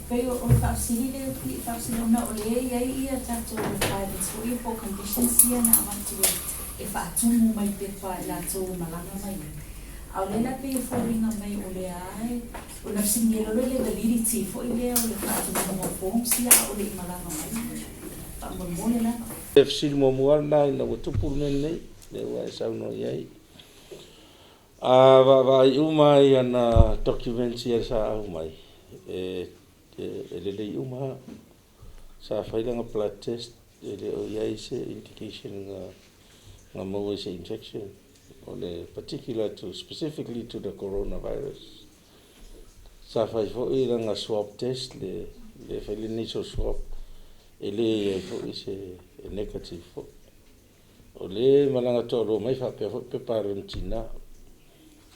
Pei o le faafesili lea ou te fia faafesili ona o lea e i ai ia tatou requirements foi ia po o conditions ia na avatu e faatumu mai pepa a i latou e malaga mai ai. A o lea la pei e foliga mai o lea lava e, ona fesiligia loa lea i le validity foi lea o le faatumuga o forms ia a o le i malaga mai. Faamolemole lava. O le fesili muamua lava lena ina ua tupu le mea lenei, lea ua e saunoa i ai. A vaavaai uma i ana documents ia sa aumai, e lelei uma lava. Sa fai lana blood test e le o i ai se indication na maua i se infection o le particular to, specifically to the coronavirus. Sa fai foi lana swab test, le fai le nasal swab, e le i ai foi se negative foi. O lea e malaga toalua mai faapea foi pepa a lona tina.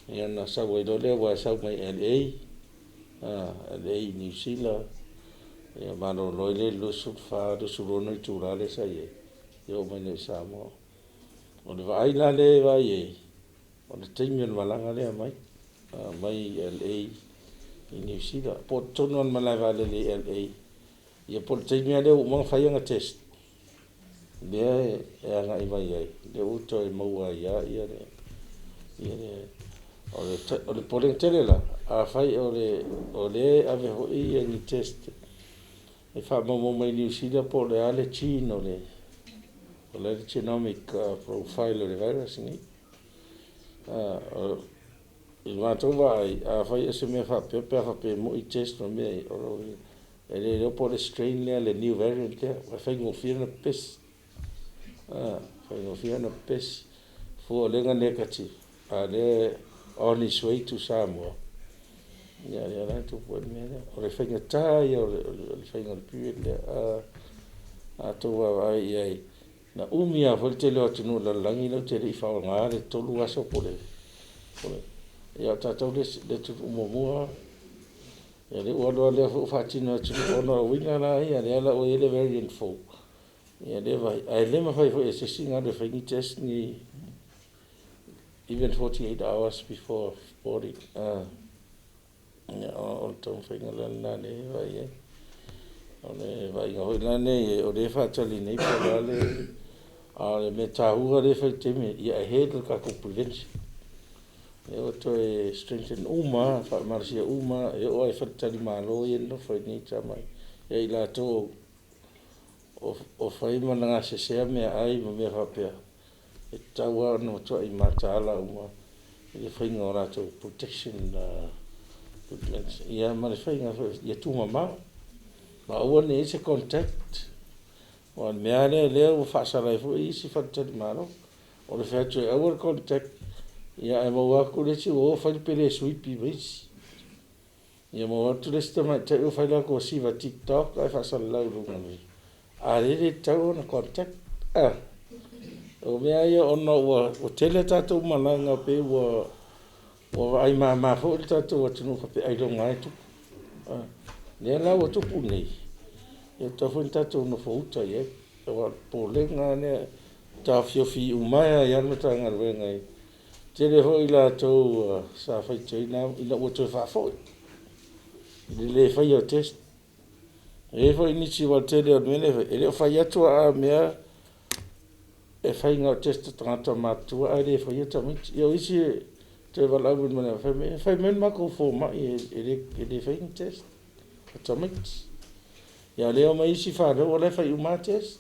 Ia ona sau ai loa lea, aua e sau mai LA, LA i Niu Sila, ia malolo ai lea i le 24, 26 itula lea sa i ai, ia oo mai nei i Samoa. O le vaai la lea e vaai i ai, o le taimi o le malaga lea mai, mai LA i Niu Sila, po o totonu lava o le malae valele i LA, ia po o le taimi lava lea ua uma ona fai ana test, lea e agai mai ai, lea ua toe maua ai lava le. O le popolega tele la, afai o lea e ave foi ni test e faamaumau mai Niu Sila po o le a le gene o le genomic profile o le virus lenei. I le matou vaai, afai o se mea faapea pe a faapea e moni test ma mea ia, o lona uiga, e le iloa po o le strain lea le new variant lea, aua e faigofie ona pepesi, e faigofie ona pepesi. Fua o lea na negative, a o lea on his way to Samoa, ia lea la e tupu ai le mea lea. O le faigata ia o le faiga o le period lea. A outou vaavaai i ai, na umi lava foi le tele o atunuu o le lalolagi latou te le i faaaogaina le 3 aso po o le. Ia o tatou le atunuu muamua lava. Ia lea ua alu alu lava lea foi ua faatino e atunuu, ona o uiga la ia, lea la ua i ai le variant fou, ia lea e vaai, ae le mafai foi e se isi ona alu e fai ni test even 48 hours before boarding. Ia o le taumafaiga la lena o lea e vaai i ai. O le vaaiga foi la lenei, o lea e faatali nei po o le a le. A o le mea taua lea e fai i le taimi lenei, ia ahead le tatou prevention. Lea ua toe strengthen uma lava, faamalosia uma lava, e oo lava i faletalimalo ia e nonofo i inei ia i latou o fai ma gasesea meaai ma mea faapea, e tatau lava ona matuai mataala uma i le faiga o latou protection ia ma le faiga foi ia tumama, ma aua ne i i ai se contact. Aua o le mea lava lea o lea ua faasala ai foi isi faletalimalo, o le fai atu e aua le contact, ae maua atu le isi ua o fai le pele suipi ma isi. Ia maua atu le isi tamaitai ua fai le latou siva TikTok ae faasalalau i luga, a o lea e le tatau ona contact. O mea ia ona ua tele a tatou malaga pei ua vaai mama foi le tatou atunuu faapea ailoga lava e tupu. Lea la ua tupu nei, e tatau foi ona tatou nofouta i ai, aua o le popolega lava lea, e taofiofi uma ai lava le Matagaluega. E tele foi i latou sa faitioina ina ua toe faafoi i le le faia o test. E i ai foi nisi aua o le tele o le mea lea e fai, e le o fai atu lava a mea e fai na o test a tagata matutua ae le faia tamaiti. Ia o isi e toe valaau mai fai mai e fai mai le matou fomai e le faia ni test a tamaiti. A o lea e omai isi fanau o la e fai uma lava test.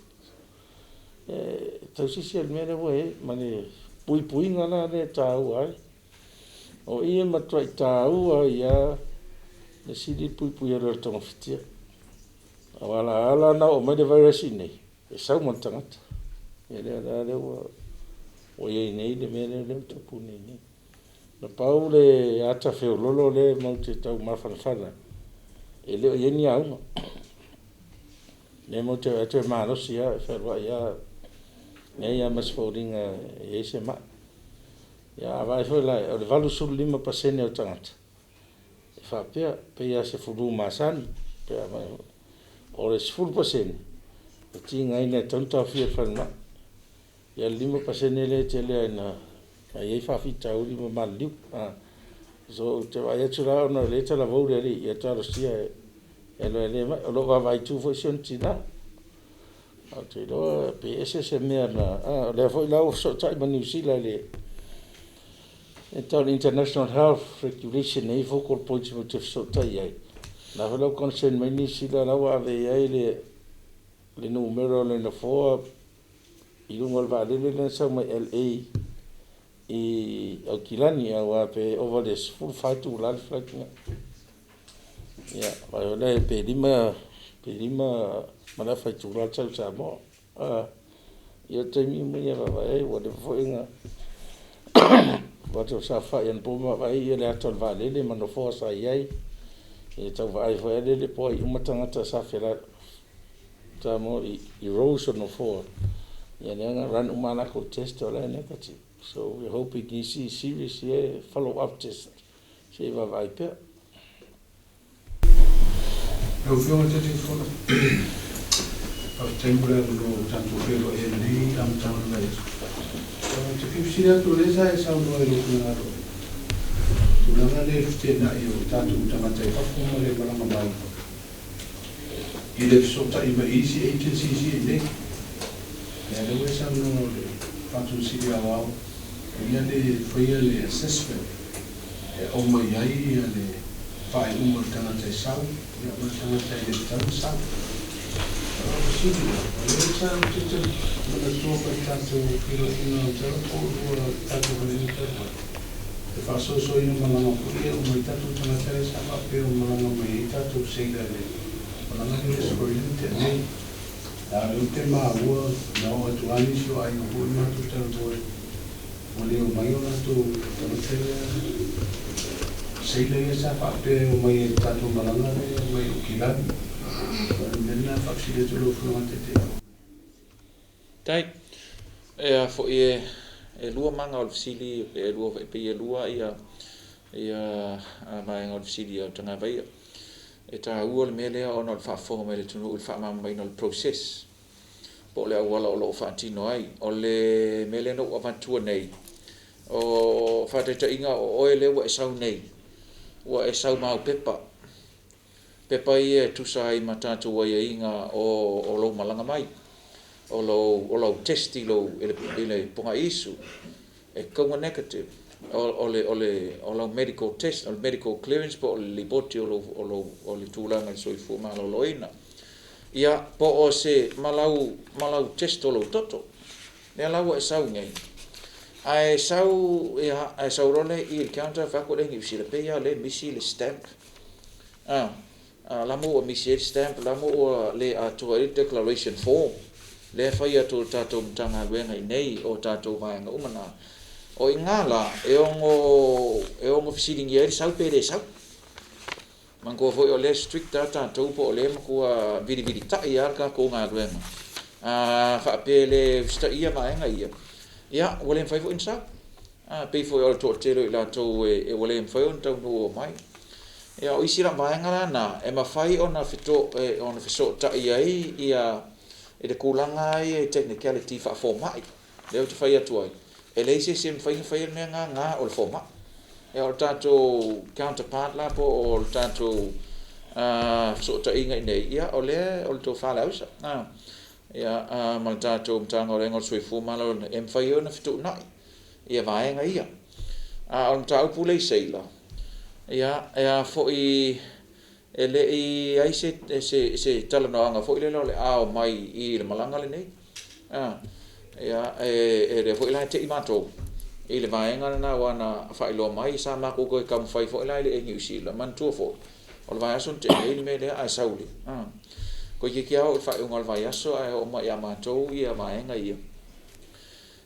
E tausisi lava i le mea lea ua i ai ma le puipuiga la lea e taua ai. O i e matuai taua ai lava le sili ona puipuia nai lo le togafitia. Aua a ala ona oo mai le virus i inei, e sau ma le tagata. Ia lea la ua i ai nei le mea lea ua tupu nei. Na pau le ata feoloolo lea matou te tau mafanafana ai, e le o i ai ni auga. O lea matou te vaai atu e malosi lava, e fealuai lava, e leai lava ma se foliga e i ai se mai. Ia a vaai foi la o le 85% o tagata e faapea, e pei lava o se flu masani pe a. O le 10% e tigaina e tatau ona taofia i le falemai. Ia o le 5% lea e tele lava ina i ai faafitauli ma maliliu. So, ou te vaai atu la ona o lea e talavou le alii, ia talosia E alu ai lea mai. O lo o vaavaai tu foi si ona tina. Ou te iloa pe ese se mea na, o lea foi la ua fesootai ma Niu Sila i le e tau le International Health Regulation e i ai focal points matou te fesootai ai. O la foi la ua concern mai Niu Sila la ua ave i ai le numera o le nofoa i luga o le vaalele lea na sau mai LA i Aukilani, aua pe ova i le 14 itula le flight lena. Ia, vaai o lea pe 5 ma le afa itula le sau i Samoa. Ia, o taimi uma ia e vaavaai ai, ua leva foi ona matou saofai anapo ma vaai le ata o le vaalele ma nofoa sa i ai. E tau vaai foi lele po o ai uma tagata sa Samoa i rows o nofoa. Ia lea na run uma a latou test o la e negative. So we hoping nisi series ia follow up test se i vaavaai pea. Lau Afioga i le Taitaifono, faafetai mo le avanoa ua tatou feiloai ai lenei amataga o le vaiaso. Ou te fia fesili atu, o lea sa e saunoa i lou finagalo i tulaga lea i le feteenai o tatou tagata i fafo ma le malaga mai i le fesootai mai i isi agencies ia i inei. Ia lea ua e saunoa o le Faatonu Aoao ia le faia le assessment e aumai ai ia le faaiuga o le tagata e sau ia ma le tagata e le tatau ona sau. O le fesili la, o lea sa ou te manatua mai le tatou feiloaiga masalo po o lua tatou faleaiga talu ai, le faasoasoaina malaga foi ia aumai tatou tagata lea sa faapea o malaga mai ai tatou sailor i le malaga lea i le Australia na tea nei. A o lea ou te maua na oo atu lava nisi o aiga foi matou talanoa ua le omai o latou tagata ia sailor ia sa faapea e omai ai i le tatou malaga lea mai Aukilani. O le mea lena e faafesili atu i lau Afioga i le Taitaifono. Tai. E a foi e lua maga o le fesili pe e lua pe e lua ia vaega o le fesili a o tagavaia. E taua le mea lea ona o le faafofoga mai le atunuu i le faamalamalamaina o le process po o le auala o lo o faatino ai. O le mea lea na ou avatua nei, o faataitaiga o oe lea ua e sau nei, ua e sau ma au pepa. Pepa ia e tusa ai ma tatou aiaiga o lou malaga mai. O lau test i le pogaiisu e tatau negative. O lau medical test, o le medical clearance po o le lipoti o le tulaga i le soifua maloloina. Ia, po o se ma lau test o lou toto. Lea la ua e sau nei. Ae sau, ia, ae sau loa lea i le counter fai atu le Niu Sila pe ia le misi le stamp. La mo ua misi ai le stamp, la mo ua le atoa ai le declaration form. Lea e fai atu o le tatou Matagaluega i nei o tatou vaega uma na. O i ngā la, e ono fesiligia ai le sau pe le sau. Manatua foi o lea strict a tatou po o lea matua vilivilitai lava le tatou galuega. A faapea e le usitaia vaega ia, ia ua le mafai foi ona sau. Pei foi o le toatele o i latou e ua le mafai ona taunuu mai. Ia, o isi la vaega la na e mafai ona fesootai ai ia i le tulaga ia i technicality faafomai. Lea ou te fai atu ai, e leai se isi e mafai ona faia le mea na o le fomai. Ia, o le tatou counterpart la po o le tatou fesootaiga i nei, ia o lea o le tofa le ausa. Ia, ma le tatou Matagaluega o le Soifua Maloloina e mafai ai ona fetuunai ia vaega ia. A o le mataupu lea i sailor, ia e a foi e le i ai se talanoaga foi lele o le a omai i le malaga lenei. Ia, e lea foi la e tei matou i le vaega lena aua na faailoa mai sa matou toe taumafai foi la i le Air New Zealand. Manatua foi o le vaiaso na tea nei le mea lea ae sau le toeitiiti lava oo i le faaiuga o le vaiaso ae oo mai ia matou ia vaega ia.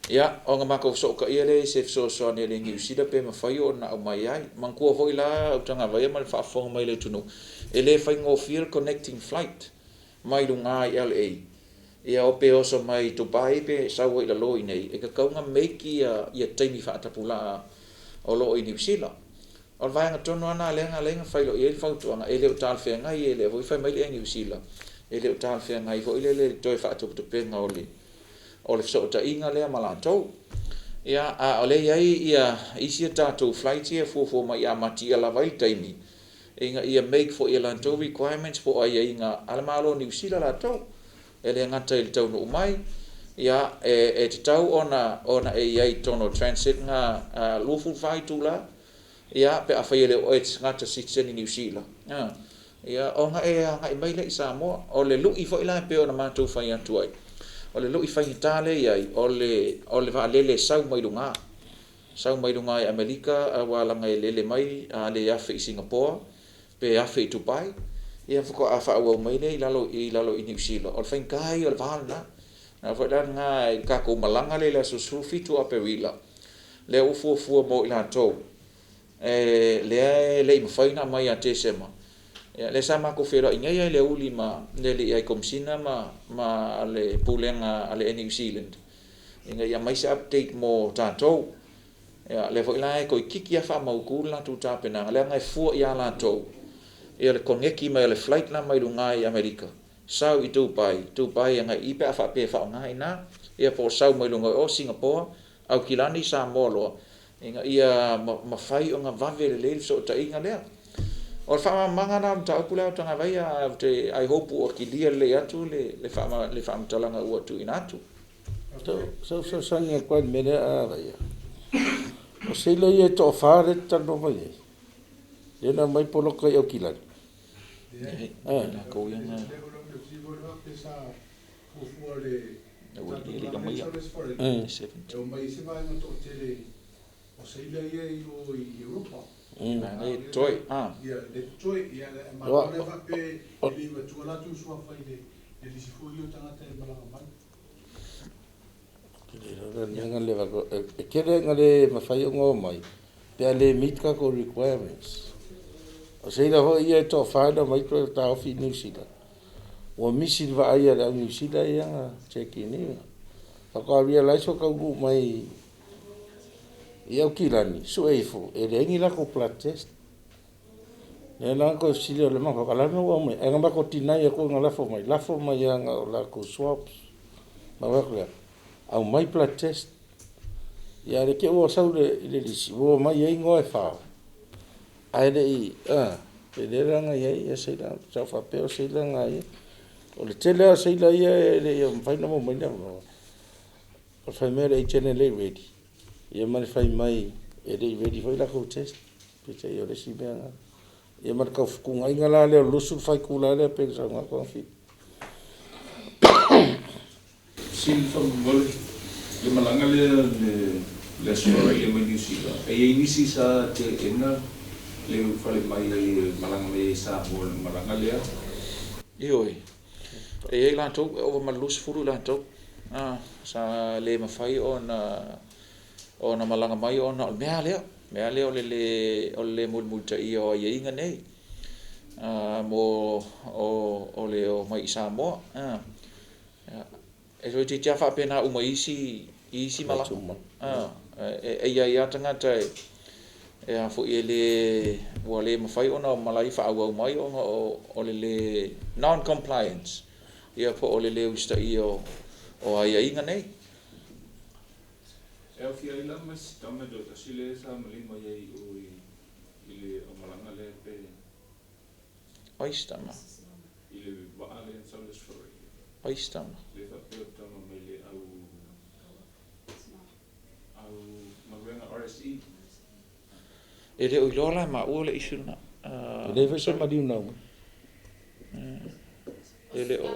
Ia, ona matou fesootaia lea i se fesoasoani a le Niu Sila pe mafai ona aumai ai. Manatua foi la Utagavaia ma le faafofoga mai le atunuu, e le faigofie le connecting flight mai luga i LA. Ia o pe oso mai Dubai pe sau ai i lalo i nei, e tatau ona make ia taimi faatapulaa o lo o i Niu Sila. O le vaega tonu lava lena lea na ala ai ona fai loa i ai le fautuaga, e le o talafeagai, e lea foi fai mai le Air New Zealand, e le o talafeagai foi lele le toe faatopetopeina o le fesootaiga lea ma latou. Ia, a o lea e i ai ia isi a tatou flights ia e fuafua mai ia amata lava ai le taimi. Ina ia make foi e latou requirements po o aiaiga a le Malo o Niu Sila latou. E le gata i le taunuu mai, ia, e tatau ona ona e i ai i totonu o le transit na 24 itula, ia, pe afai e le o oe e se tagata sitiseni Niu Sila, ia, ona e agai mai lea i Samoa. O le lui foi la e pei ona matou fai atu ai, o le lui faigata lea e i ai, o le o le vaalele e sau mai luga, sau mai luga i Amerika aua leaga e lele mai a le afe i Singapore pe afe i Dubai, ia faatoa faaauau mai lea i lalo i lalo i Niu Sila. O le faigata ia o le va lena. O le foi la lena i le tatou malaga lea i le aso 17 o Aperila, lea ua fuafua mo i latou e lea e le i mafai ona aumai ia Tesema. Ia lea sa matou feiloai nei lava i le aoauli ma le alii High Komesina ma le Pulega a le Air New Zealand ina ia aumai se update mo tatou. Ia lea foi la e toeitiiti lava faamautu le latou tapenaga leaga e fua ia latou ia le koneti mai o le flight la mai luga i Amerika, sau i Dubai, Dubai agai i i pe a faapea e faaaoga i ina, ia po o sau mai luga i o Singapore, Aukilani, Samoa loa, ina ia mafai ona vave lelei le fesootaiga lea. O le faamalamalamaga lena o le mataupu lea Autagavaia, ae ou te, I hope ua kilia lelei atu le faamatalaga ua tuuina atu. Sa ou fesoasoani atu lava i le mea lea a Vaia. O seila ia e toafa lea e te talanoa mai ai, lea na aumai poloka i Aukilani. E tele ina le mafai ona omai pe a le meet tatou requirements. O seila foi ia e toafa na omai toe taofi i Niu Sila, ua misi i le vaai a le au Niu Sila ia na check in ina. Faatoa realise ua taunuu mai i Aukilani, sue ifo e leai ni latou blood test. Lea la na toe fesili ai o le a le mea ua aumai ai? Ae na matou deny atu na lafo mai, lafo mai lava na o latou swabs. Na ou fai atu lea, aumai blood test. Ia ae te i ua sau i le lisi ua omai ai igoa e fa, ae le i, e lea la na i ai seila, sa ou faapea o seila na ia. O le tele lava o seila ia e le i mafai ona maua mai ni avanoa, o le fai mai o le agent e le i ready, ia ma le fai mai e le i ready foi latou test. Peitai o le isi mea lena. Ia ma le tau fetuunaiga la lea o le 24 itula lea pei ona saunoa atu Agafili. Fesili faamolemole, le malaga lea le Aso Faraile mai Niu Sila, e i ai nisi sa teena le ulufale mai ai e malaga mai ai i Samoa i le malaga lea? Ioe, e i ai latou, e ova ma le 20 i latou, sa le mafai ona malaga mai ona o le mea lea, mea lea o le lē o le lē mulimulitaia o aiaiga nei mo o le omai i Samoa. E toeitiiti lava faapena uma i isi malaga. E i ai lava tagata e a foi e le ua le mafai ona malaga faaauau mai ona o le lē non compliance, ia po o le lē usitaia o aiaiga nei. E aofia ai la ma si tama e toatasi lea sa maliu mai ai i o i le aumalaga lea pe. Ai se tama. I le vaa lea na sau i le Aso Faraile. Ai se tama. Lea faapea o le tama mai le au au galuega RSE. E le o iloa la e maua le issue lena. E leai foi se maliu na aumai. E le o.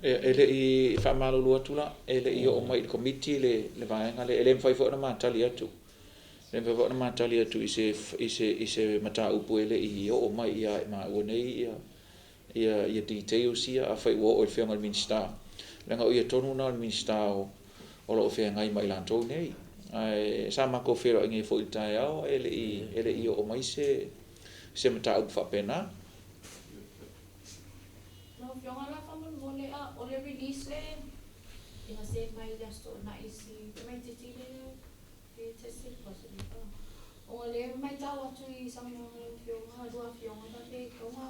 E le i faamalulu atu la, e le i oo mai i le Komiti le vaega lea, e le mafai foi ona ma tali atu. E le mafai foi ona ma tali atu i se i se i se mataupu e le i oo mai ia i maua nei ia details ia, afai ua oo i le Afioga i le Minisita, leaga o ia tonu lena o le Minisita o lo o feagai ma i latou nei. Ae sa matou feiloai nei foi i le taeao e le i oo mai se mataupu faapena. Lau Afioga la faamolemole a E gase mai i le Aso Toonai si tamaitiiti lea e tested positive. Ona o lea e matau atu i saunoaga a lau Afioga, lua afioga faapea e tatau ona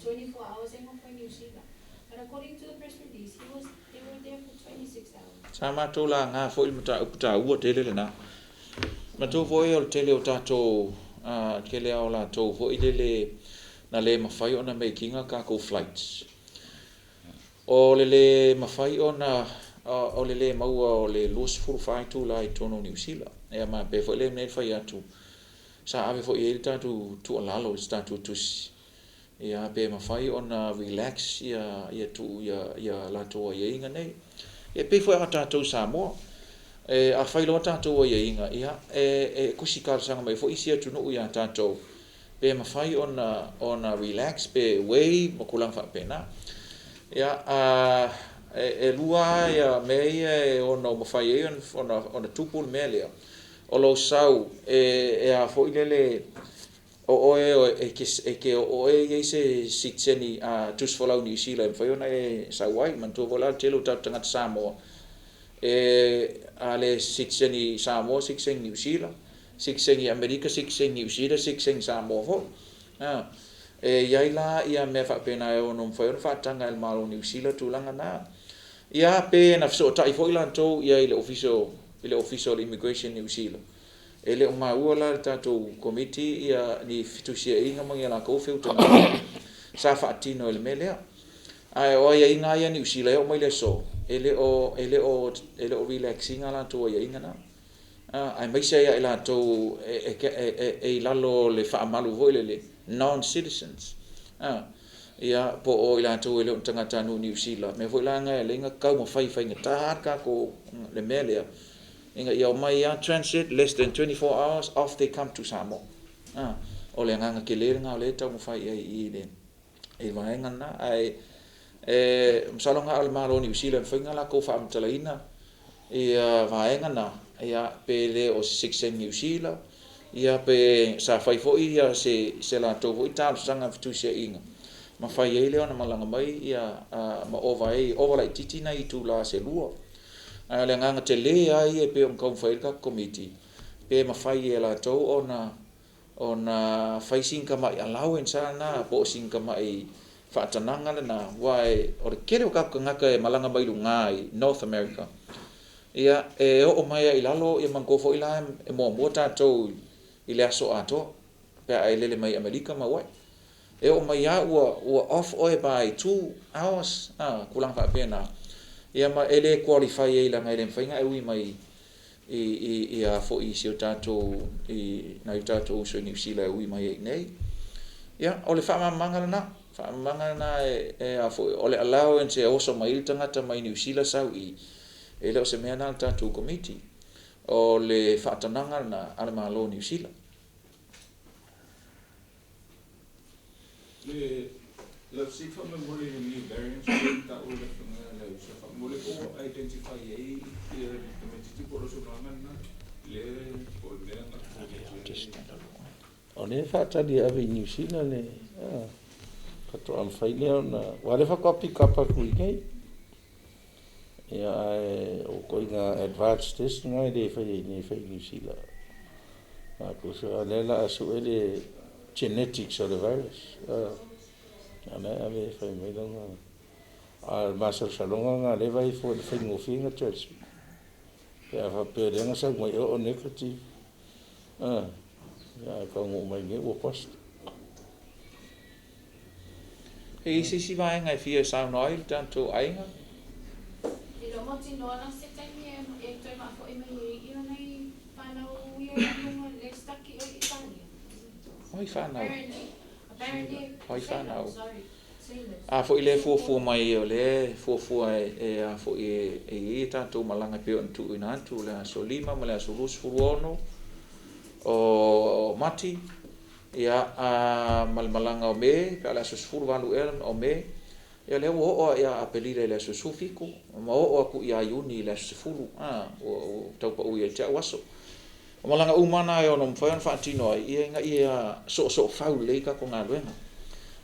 24 hours e nofo i Niu Sila. But according to the press release, he was, they were there for 26 hours. Sa matou laga foi le mataupu taua tele lena. Manatua foi o le tele o tatou, tele lava o latou foi lele na le mafai ona make ina tatou flights. O le le mafai ona, o le le maua o le 24 itula i totonu o Niu Sila. Ia ma pei foi lea mea na fai atu, sa ave foi i ai le tatou tuualalo i se tatou tusi, ia pe mafai ona relax ia ia tuu ia ia latou aiaiga nei. Ia pei foi a tatou i Samoa, e a fai loa tatou aiaiga, ia e e tusi talosaga mai foi isi atunuu ia tatou pe mafai ona ona relax pe waive ma tulaga faapena. Ia a e e lua lava ia mea ia e ono mafai ai ona ona tupu le mea lea, o lou sau e e a foi lele o oe e te e te o oe i ai se sitiseni a tusi folau Niu Sila e mafai ona e sau ai. Manatua foi la le tele o tatou tagata Samoa e a le sitiseni Samoa, sitiseni Niu Sila, sitiseni Amerika, sitiseni Niu Sila, sitiseni Samoa foi. A, e i ai la ia mea faapena e ono mafai ona faataga e le Malo o Niu Sila tulaga na. Ia pe na fesootai foi latou i ai i le Ofisa i le Ofisa o le Immigration Niu Sila. E le o maua la e le tatou Komiti ia ni fetusiaiga ma ni a latou feutagaiga sa faatino i le mea lea. Ae o aiaiga lava ia a Niu Sila e oo mai le aso, e le o, e le o, e le o relax ina a latou aiaiga na. Aemaise ai ia i latou e i lalo o le faamalu foi lele, non-citizens, ia, po o i latou e le o ni tagatanuu Niu Sila. O le mea foi la lena e ala ai ona taumafai faigata le tatou, le mea lea, ina ia omai lava transit less than 24 hours, off they come to Samoa. O le agaga tele lena o lea e taumafai i ai i le i vaega lena. Ae e masalo na o le Malo o Niu Sila e mafai ona latou faamatalaina ia vaega na, ia pe le o se sitiseni Niu Sila, ia pe sa fai foi ia se se latou foi talosaga fetusiaiga ma fai ai lea ona malaga mai ia ma ova ai, ova laitiiti nai itula se lua. Ae o le agaga tele lava ia e pei ona taumafai ai le tatou Komiti, pe mafai e latou ona ona fai sina tamai allowance lava lena po o sina tamai faatanaga lena, aua o le tele o tatou tagata e malaga mai luga i North America, ia, e oo mai lava i lalo, ia manatua foi la e muamua tatou i le aso atoa pe a e lele mai Amerika ma uae. E oo mai lava ua ua off oe by 2 hours, a, tulaga faapena. Ia ma e le qualify ai leaga e le mafai ona e ui mai i i i a foi i si o tatou i nai o tatou uso i Niu Sila e ui mai ai i inei. Ia, o le faamalamalamaga lena, faamalamalamaga lena e e a foi o le allowance e oso mai ai le tagata mai Niu Sila sau i i, e le o se mea lena a le tatou Komiti. O le faatanaga lena a le Malo o Niu Sila. Le le fesili faamolemole i le new variants lea na taua e le Afioga ia Leausa, faamolemole po ua identify ai ia tamaitiiti po o le saunoaga lena lea po o le mea na O lea e faatali e ave i Niu Sila le faatoa mafai lea ona, aua o lea faatoa pick up atu i inei. Ia ae o ituaiga advanced test na e le faia i inei e fai i Niu Sila. A o lea o le a sue le genetics o le virus. A o la e ave e fai mai lana, a o le masalosaloga lena o lea e vaai fua i le faigofie ona transmit. Pe a faapea o lea na sau mai o o negative, ia ae taunuu mai nei ua positive. E i ai se isi vaega e fia saunoa ai le tatou aiga? E le o mautinoa la se taimi e toe faafoi mai ai ia nai fanau ia i luga le stuck i Italia. Oi fanau. Apparently, Oi fanau. Sorry, sailors. A foi lea e fuafua mai o lea e fuafua e a foi e i ai tatou malaga e pei ona tuuina atu le aso 5 ma le aso 26 o Mati, ia, ma le malaga o Me, pe a o le aso 18 ea o Me, ia lea ua oo ia Aperila i le aso 17, ma oo atu ia Iuni i le aso 10, a, ua tau pau ia te au aso. O malaga uma na e ono mafai ona faatino ai, ia ina ia soosoo fau lelei tatou galuega.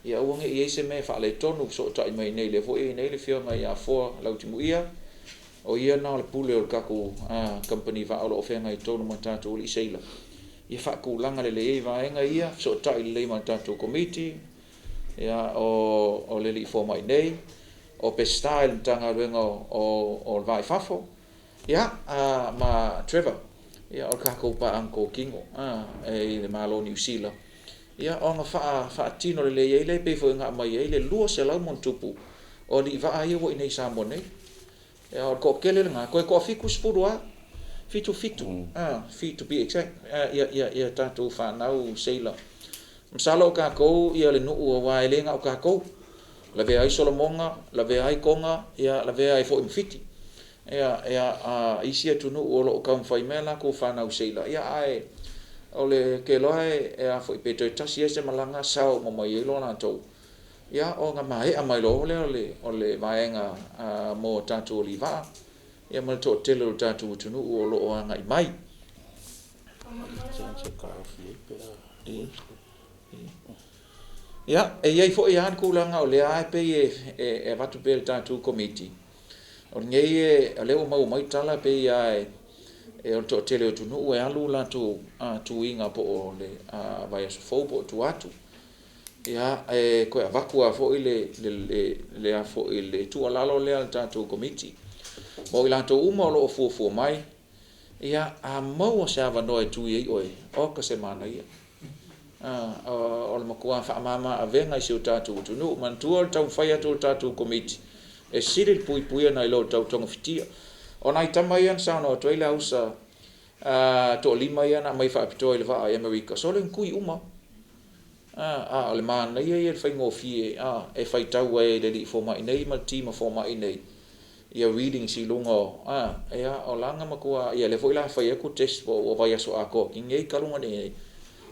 Ia aua ne i i ai se mea e faaletonu fesootai mai i inei, lea foi e i inei le Afioga ia Afoa Lautimuia, o ia lena o le pule o le tatou kamupani vaa o lo o feagai tonu ma tatou alii seila, ia faatulaga lelei ai vaega ia, fesootai lelei ma le tatou Komiti, ia o le alii fomai nei, o Peseta i le Matagaluega o le Va i Fafo, ia ma Trevor, ia o le tatou paaga totino i le Malo o Niu Sila, ia ona faatino lelei ai lea e pei foi ona aumai ai le 200+ o alii vaa ia ua i inei i Samoa nei. Ia o le toatele lena, toe toa-70 lava, 77 to be exact, ia tatou fanau seila. Masalo o tatou ia le nuu aua e le na o tatou, lavea ai Solomona, lavea ai Toga, ia lavea ai foi ma Fiti. Ia isi atunuu o lo o taumafai mai a latou fanau seila, ia ae o le te iloa e a foi pe toe tasi lava se malaga sao uma mai ai loa latou, ia ona maea mai loa lea o le vaega mo tatou alii vaa, ia ma le toatele o le tatou atunuu o lo o agai mai. Ia, e i ai foi lava le tulaga o lea lava e pei e avatu pea e le tatou Komiti, o lenei o lea ua maua mai tala e pei lava e o le toatele o atunuu e alu latou tuiga po o le vaiaso fou po o tua atu. Ia, e toe avatu lava foi le tuualalo lea a le tatou Komiti mo i latou uma o lo o fuafua mai, ia, a maua se avanoa e tui ai oe, oka se manaia. O le matua faamama avega i si o tatou atunuu. Manatua o le taumafai atu o le tatou Komiti e sili le puipuia nai lo le tau togafitia. O nai tama ia na saunoa atu ai le ausa toalima ia na aumai faapitoa i le vaa i Amerika, sole na tui uma. A o le manaia ia le faigofie e faitau ai e le alii fomai nei ma le team fomai nei ia readings i luga o ia o la na matua ia lea foi la fai atu test po ua vaiaso atoa atu nei talu ona nei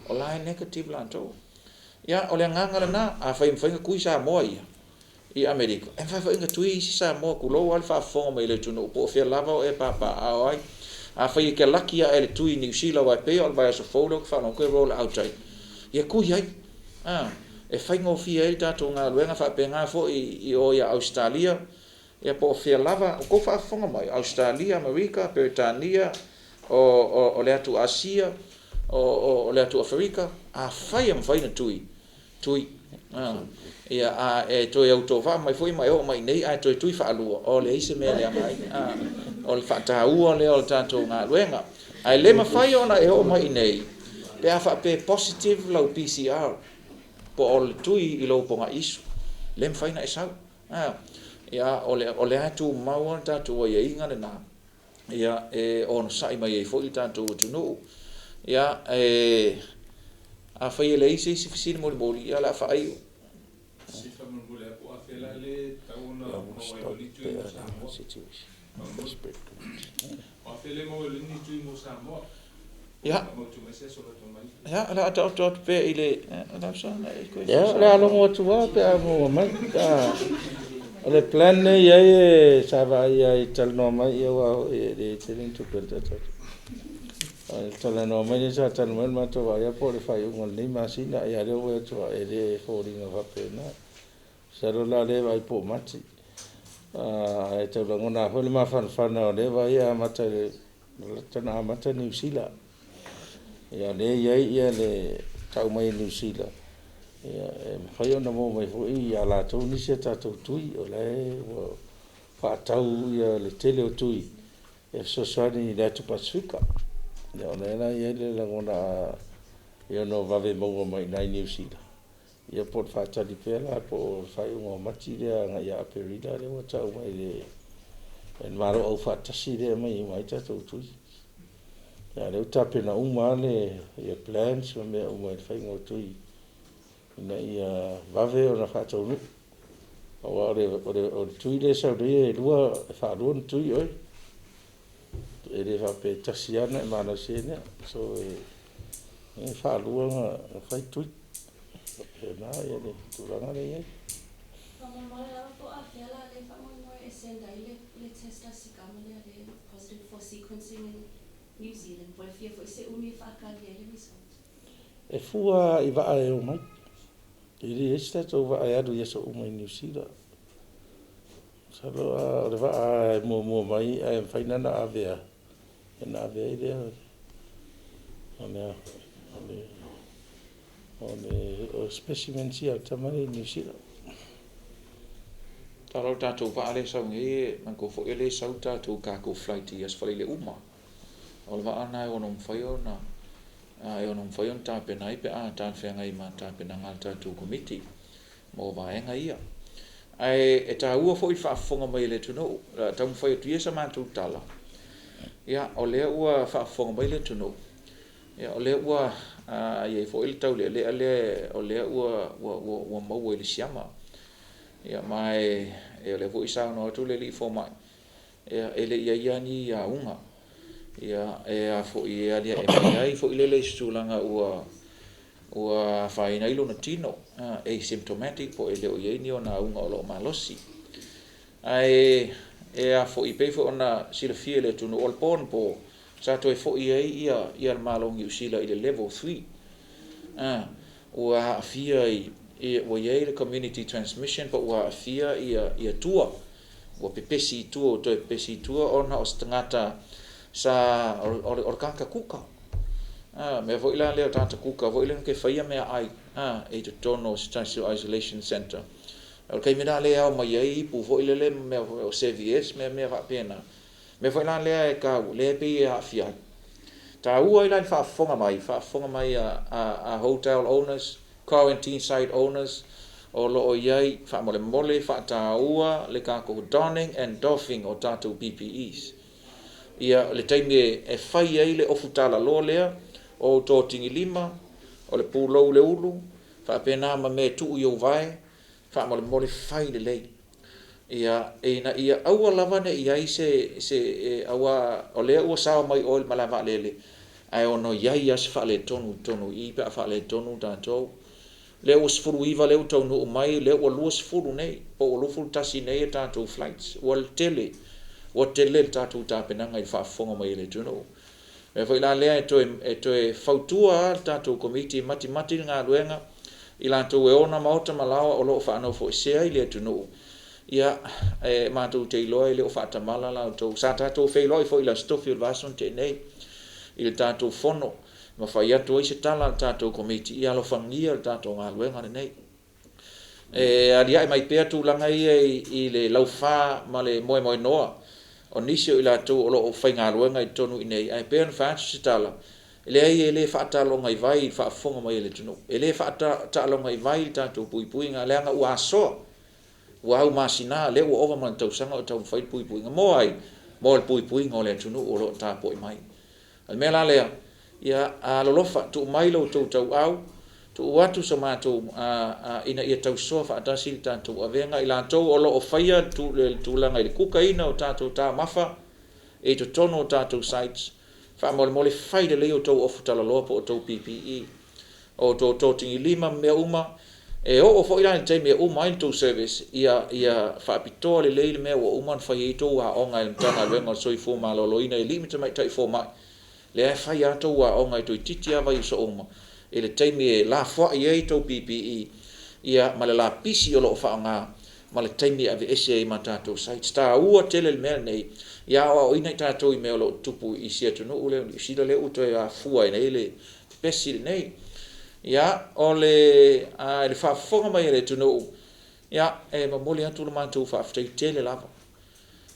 o la e negative latou. Ia o le agaga lena, afai e mafai ona tui Samoa ia i Amerika, e mafai foi ona tui isi Samoa, tulou lava le faafofoga mai le atunuu po o fea lava o e papaaao ai. Afai e te laki ae le tui i Niu Sila aua e pei o le vaiaso fou lea ou te faalogo atu e roll out ai, ia tui ai. E faigofie ai le tatou galuega faapena foi i o ia Ausetalia, ia po o fea lava, o tou faafofoga mai, Ausetalia, Amerika, Peretania, o le atu Asia, o le atu Aferika, afai e mafai ona tui, tui. Ia a e toe autovaa mai foi ma e oo mai nei ae toe tui faalua, o leai se mea leaga ai. O le faataua lea o le tatou galuega. Ae le mafai ona e oo mai nei pe a faapea positive lau PCR po o le tui i lou pogaiisu. Le mafai ona e sau. Ia o lea e tumau le tatou aiaiga lena, ia e onosai mai ai foi le tatou atunuu. Ia e afai e leai se isi fesili molimoli, ia o le a faaiu. Ia, ia o le a taoto atu pea i le Ia, o le a logo atu lava pe a maua mai. O le plan nei ai e sa vaai ai talanoa mai ia aua e le tele ni tupe a le tatou. O le talanoa mai lea sa talanoa mai le matou vaai po o le faaiuga o lenei masina, ia lea ua atu e le foliga faapena. Masalo la lea vaai po o Mati. Ae tau lagona foi le mafanafana o lea vaai e amata na amata Niu Sila. Ia lea e i ai ia le tau mai e Niu Sila, ia e mafai ona maua mai foi ia latou nisi a tatou tui, o la e ua faatau ia le tele o tui e fesoasoani i le atu Pasefika. Ia o lea la e i ai le lagona e ono vave maua mai i ina i Niu Sila, ia po o le faatali pea la po o le faaiuga o Mati lea agai ia Aperila lea ua tau mai e le Malo Aufaatasi lea e aumai uma ai tatou tui. Ia lea ua tapena uma lava ia plans ma mea uma i le faiga o tui ina ia vave ona faataunuu. Aua o le tui lea e sau nei e faalua ona tui oe. E le faapea e tasi lava ona e malosi ai lea. So e faalua ona fai tui. Faapena le tulaga lea e i ai. Faamolemole lava po o afea la lea faamoemoe e send ai le test a si tama lea le positive for sequencing in New Zealand, po o le fia foi se umi e faatali ai le result? E fua i vaa e omai. E leai se tatou vaa e alu i aso uma i Niu Sila. Masalo o le vaa e muamua mai ae mafai la ona ave ona ave ai lea o le o le o specimens ia a le tama lea i Niu Sila. Tala o le tatou vaa lea e sau nei, e manatua foi e le sau le tatou cargo flight i Aso Faraile uma. O le vaa lena e ono mafai ona e ono mafai ona tapena ai pe a talafeagai ma tapenaga a le tatou Komiti mo vaega ia. Ae e taua foi le faafofoga mai a le atunuu. O le a taumafai atu ia sa matou tala. Ia, o lea ua faafofoga mai le atunuu, ia o lea ua i ai foi le taulealea lea o lea ua maua i le siama. Ia ma e o lea foi ua saunoa atu le alii fomai, ia e le i i ai lava ni auga. Ia e a foi e aliae mai ai foi lele i se tulaga ua afaina ai lona tino, asymptomatic po o e le o i ai ni ona auga o lo o malosi. Ae e a foi e pei foi ona silafia e le atunuu, o le po anapo sa toe foi ai le Malo o Niu Sila i le level 3. Ua aafia i, ua i ai le community transmission po ua aafia tua, ua pepesi i tua, ua toe pepesi i tua ona o se tagata sa, o le tagata kuka. Mea foi la lea o tagata kuka foi lea na toe faia meaai i totonu o se tasi o isolation centre. O le taimi la lea e ao mai ai ipu foi lele ma mea o serviettes ma mea faapena. Mea foi la lea e taua, lea e pei e aafia ai. Taua ai la le faafofoga mai, faafofoga mai a hotel owners, quarantine site owners, o lo o i ai faamolemole faataua le tatou donning and doffing o tatou PPEs. Ia, le taimi e fai ai le ofu talaloa lea, o ou totigilima, o le pulou le ulu, faapena ma mea e tuu i ou vae, faamolemole fai lelei. Ia, ina ia aua lava ne i ai se, se aua o lea ua sao mai oe i le malae vaalele, ae ono i ai lava se faaletonu i totonu i i pe a faaletonu tatou. Lea ua 19 lea ua taunuu mai, lea ua 20 nei, po ua 21 nei a tatou flights. Ua tele, ua tele le tatou tapenaga i le faafofoga mai a le atunuu. Mea foi la lea e toe fautua lava le tatou Komiti e matimati le galuega i latou e ona maota ma laoa o lo o faanofoesea i le atunuu. Ia, e matou te iloa e le o faatamala la outou. Sa tatou feiloai foi i le Aso Tofi o le vaiaso na tea nei i le tatou fono, ma fai atu ai se tala a le tatou Komiti, ia alofagia le tatou galuega lenei. E aliae mai pea tulaga ia i le laufa ma le moemoenoa o nisi o i latou o lo o faigaluega i totonu i inei, ae pei ona fai atu se tala, e leai e le faataloga i vai i le faafofoga mai a le atunuu. E le faataloga i vai le tatou puipuiga, leaga ua asoa, ua aumasina, lea ua ova ma le tausaga o taumafai le puipuiga. Mo ai? Mo le puipuiga o le atunuu o lo o tapuai mai. O le mea la lea, ia alolofa, tuu mai lo outou tauau, tuu atu so matou ina ia tausoa faatasi le tatou avega, i latou o lo o faia le tulaga i le kukaina o tatou taumafa i totonu o tatou sites, faamolemole fai lelei o outou ofu talaloa po o outou PPE, o outou totigilima ma mea uma. E oo foi la i le taimi e uma ai le tou service, ia faapitoa lelei le mea ua uma ona fai ai tou aoga e le Matagaluega o le Soifua Maloloina e alii ma tamaitai fomai. Lea e fai lava tou aoga e toeitiiti lava vaiaso uma i le taimi e lafoai ai tou PPE, ia ma le lapisi o lo o faaaoga ma le taimi e aveese ai ma tatou sites. Taua tele le mea lenei, ia aoaoina i tatou i mea o lo o tutupu i isi atunuu lea o Niu Sila lea ua toe afua ai nei le pepesi lenei. Ia, o le le faafofoga mai a le atunuu, ia, e momoli atu le matou faafetai tele lava.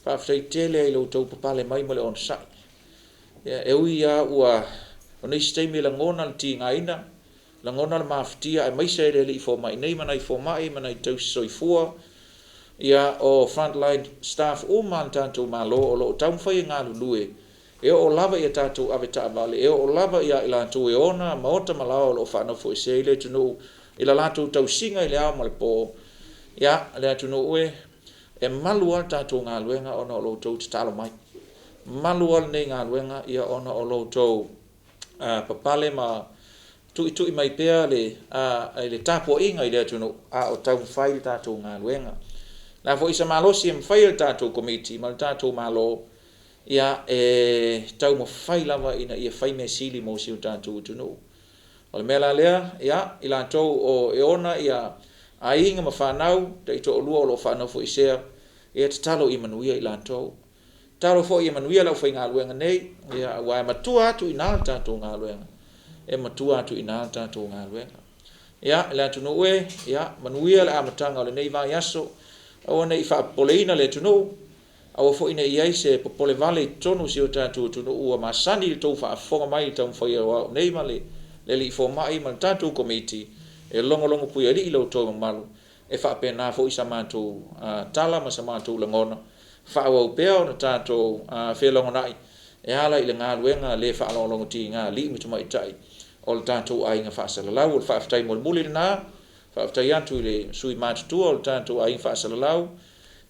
Faafetai tele i lo outou papale mai ma le onosai. Ia, e ui lava ua o nisi taimi e lagona le tigaina, lagona le mafatia, aemaise e le alii fomai nei ma nai fomai ma nai tausi soifua, ia o frontline staff uma a le tatou Malo o lo o taumafai e galulue, e oo lava ia tatou avetaavale, e oo lava ia i latou e ona maota ma laoa o lo o faanofoesea i le atunuu i la latou tausiga i le ao ma le po. Ia, le atunuu e malu lava le tatou galuega ona o lo outou tatalo mai. Malu lava lenei galuega ia ona o lo outou papale ma tuitui mai pea le tapuaiga i le atunuu a o taumafai le tatou galuega. La foi se malosi e mafai e le tatou Komiti ma le tatou Malo, ia e taumafai lava ina ia fai mea sili mo si o tatou atunuu. O le mea la lea, ia, i latou o e ona ia aiga ma fanau taitoalua o lo o faanofoesea, ia tatalo ia manuia i latou. Tatalo foi ia manuia le aufaigaluega nei, ia, aua e matua atu i ina le tatou galuega. E matua atu i ina le tatou galuega. Ia, le atunuu e, ia, manuia le amataga o lenei vaiaso. Aua ne i faapopoleina le atunuu, aua foi ne i i ai se popolevale i totonu o si o tatou atunuu ua masani i le tou faafofoga mai i le taumafai o au nei ma le alii fomai ma le tatou komiti e logologo puialii lo outou mamalu. E faapena foi sa matou tala ma sa matou lagona, faaauau pea ona tatou felogonai e ala i le galuega le faalogologotiga a alii ma tamaitai o le tatou aiga faasalalau. O le faafetai mulimuli lena, faafetai atu i le sui matutua o le tatou aiga faasalalau,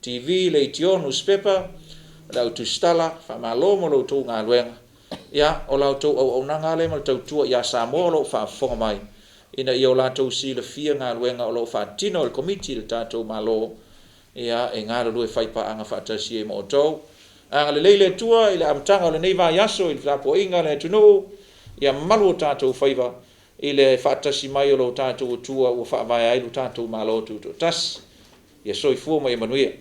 TV, leitio, nusipepa, le au tusitala, faamalo mo lo outou galuega. Ia, o la outou auaunaga lea ma le tautua ia Samoa o lo o faafofoga mai, ina ia o latou silafia galuega o lo o faatino e le Komiti i le tatou Malo, ia, e galulue faipaaga faatasi ai ma outou. Agalelei le Atua i le amataga o lenei vaiaso i le tapuaiga a le atunuu, ia malu o tatou faiva i le faatasi mai o lo tatou Atua ua faavae ai lo tatou Malo Tutoatasi. Ia soifua ma ia manuia.